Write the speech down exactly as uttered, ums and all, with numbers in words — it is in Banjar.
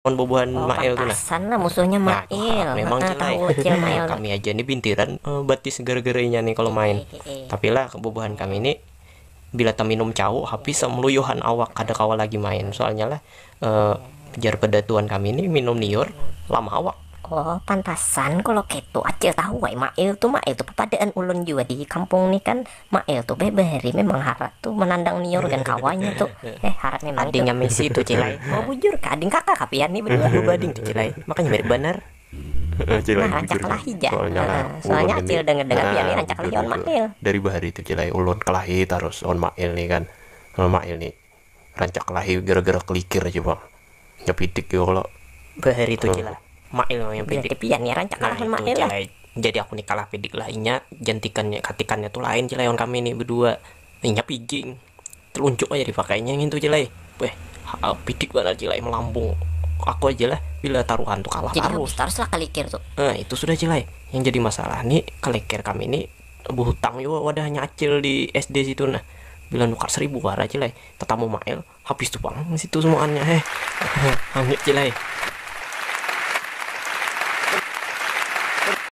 Lawan bubuhan Mail tu nah. Pantasan lah musuhnya Mail. Memang Heeh, Cilai. Tahu Acil Mail. Kami aja ni bintiran eh, batis gara-gara inya nih kalau main. Heeh. Tapi lah bubuhan kami ni bila taminum cau habis meluyuhan awak kada kawa lagi main. Soalnya lah eh, jar pada tuan kami ni minum niur lama awak. Oh, pantasan kalau ketu Acil tahu ai Mail tu, Mail tu papadaan ulun jua di kampung ni kan. Mail tu beh bahari memang harat tu menandang niur gan kawanya tu. Eh, harat memang tu. Adingnya misi tu Cilai. Oh, bujur kah ading kakak kah pian ni berdua? Bubading tu Cilai. Makanya mirip banar. Eh, Cilai Nah, rancak bujur. Kelahi ja. Soalnya lah Heeh, soalnya ulun Acil ini- dengar-dengar Ah, pian ni rancak bujur, Kelahi on bujur. Mail. Dari bahari tu Cilai ulun Kelahi terus on Mail ni kan. Kalau Mail ni rancak Kelahi gara-gara kelikir aja bang. Nyapitik ya kalau Bahari tu Cilai. Mail yang pitik. Berarti pian ya rancak Nah, kalahan itu Mail lah. Cilai. Jadi aku ni kalah pidik lah inya jantikannya katikannya tu lain Cilai on kami ni berdua. Inya pijing. Telunjuk aja dipakainya ngintu Cilai. Weh, ha- pidik banar Cilai melambung. Aku aja lah bila taruhan tu kalah Jadi terus. Habis terus lah kelikir tu. Nah, itu sudah Cilai. Yang jadi masalah ni kelikir kami ni berhutang juga wadahnya Acil di S D situ nah. Bila nukar seribu wara Cilai. Tetamu Mail habis tu pang situ semuanya heh. Hangit Cilai.